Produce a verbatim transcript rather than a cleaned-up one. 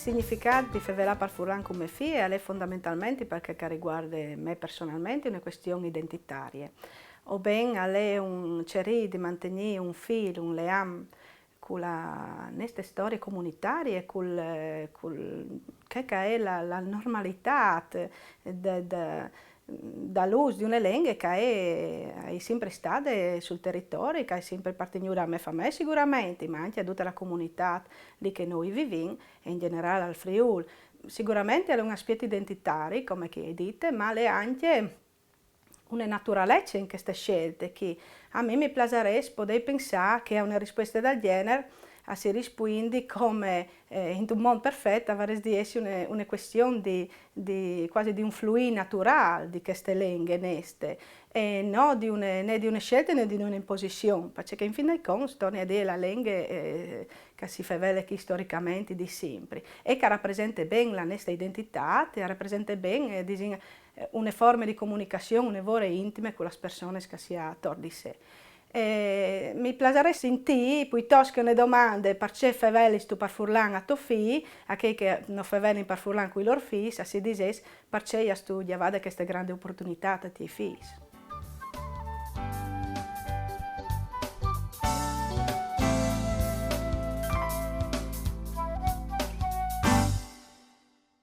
Il significât di fevelâ par furlan cun me fie al è fondamentalmentri, par chel che al rivuarde me personalmentri, une cuestion identitarie. O ben al è un cirî di mantignî un fîl, un leam cu la nestre storie comunitarie, cul, cul, chê che e je la, la normalitât de, de, dal ûs di une lenghe che e je, e je simpri stade sul teritori, che e je simpri apartignude a me famee siguramentri, ma ancje a dute la comunitât li che nô i vivìn, e in gjenerâl al Friûl. Siguramentri al è un aspiet identitari, come che o ai dite, ma al è ancje une naturalece in cheste sielte, che a mi mi plasarès podê pensâ che a une rispueste dal gjenar a si rispuindi come, eh, intun mont perfet, a varès di jessi une, une cuestion di, di, cuasi di un fluî naturâl di cheste lenghe nestre, e no di une, né di une sielte né di une imposizion, parcè che in fin dai conts, torni a dî, la lenghe, eh, che si fevele chi storicamentri di simpri, e che a rapresente ben la nestre identitât, e a rapresente ben, eh, disìn, eh, une forme di comunicazion une vore intime cu las persones che si à ator di se. E mi plasarès sintî, pluitost che une domande: parcè fevelistu par furlan a to fi, a chei che no fevelin par furlan cui lôr fîs, a si disès: parcè i âstu gjavade cheste grande oportunitât a tiei fîs.